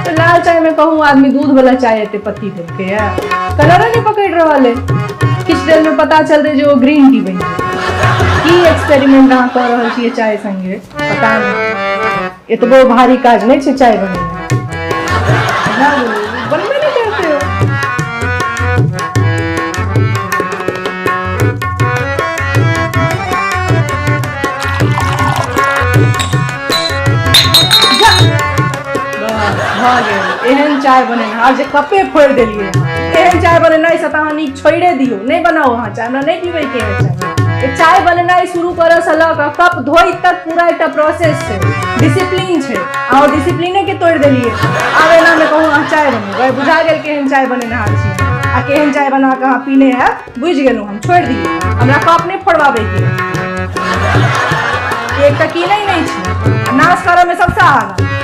तऽ लाल चायमे कहूँ आदमी दूधवला चाय एते पत्ती देलकैए, कलरे नहि पकड़ि रहल अइ। किछु देरमे पता चलतै जे ओ ग्रीन टी बनि गेल। की एक्सपेरिमेंट अहाँ कऽ रहल छियै चाय संगे पता नहि। एतबो भारी काज नहि छै चाय बनेनाइ। बनबे नहि करतै ओ। भऽ गेल एहन चाय बनेना। आब जे कपे फोड़ि देलियै। एहन चाय बनेनाइ से तऽ अहाँ नीक छोड़िए दियौ, नहि बनाउ अहाँ चाय, हमरा नहि पीबैके है चाय। चाय बनेनाइ शुरू करऽसँ लऽ कऽ कप धोइ तक पूरा एकटा प्रोसेस छै, डिसिप्लीन छै। अहाँ डिसिप्लीनेके तोड़ि देलियै। आब एनामे कहू अहाँ चाय बनेबै? बुझा गेल केहन चाय बनेनहार छी आ केहन चाय बना कऽ अहाँ पीने हैब, बुझि गेलहुँ हम। छोड़ि दियौ, हमरा कप नहि फोड़बाबैके। एक तऽ कीनै नहि छी आ नाश करऽमे सबसँ आगाँ।